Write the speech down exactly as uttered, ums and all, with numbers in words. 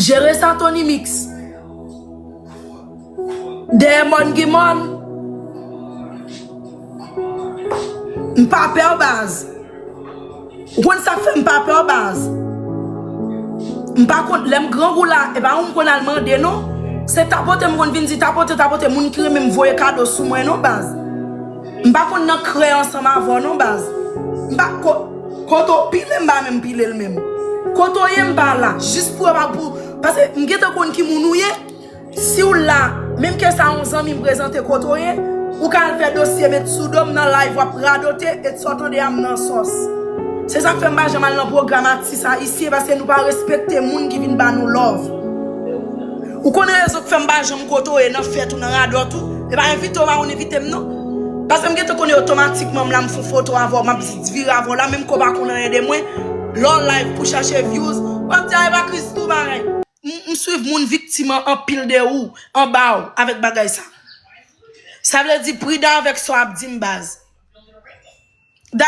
Jere sa, Tony Mix. Dèyè mòn gen mòn. M pa pè w, baz. Ou konn sa k fè m pa pè w, baz? M pa konn, lè m grangou la, e pa ou m konn al mande, non. Se tapote m konn vin di, tapote, tapote, moun ki renmen m voye kado sou mwen, non, baz. M pa konn nan krè ansanm avè w, non, baz. M pa ko-, kote w pile, m pa menm pile l menm. Kote w ye, m pa la. Jis pou yo pa pou, paske m gentan konn ki moun ou ye. Si w la, menm ke sa yon zanmi m prezante kote w ye, ou ka al fè dosye met sou do m nan live, w ap radote, e sa w tande a m nan sòs. Se sa k fè m pa janm al nan pwogram atis ayisyen, paske nou pa respekte moun ki vin ba nou love. Ou konn rezon k fè m pa janm kote w ye nan fèt ou, nan radòt ou, e pa envite w, pa konn envite m non. Paske m gentan konnen otomatikman m la, m fè yon foto avè w, m ap vire avè w la, menm ke w pa konn anyen de mwen. Lè w live pou chache views, w ap di a e pa Christoo bagay. M, m swiv moun viktim an anpil de ou, anba w, avèk bagay sa. Sa vle di pridan avèk sa w ap di m, baz. Da,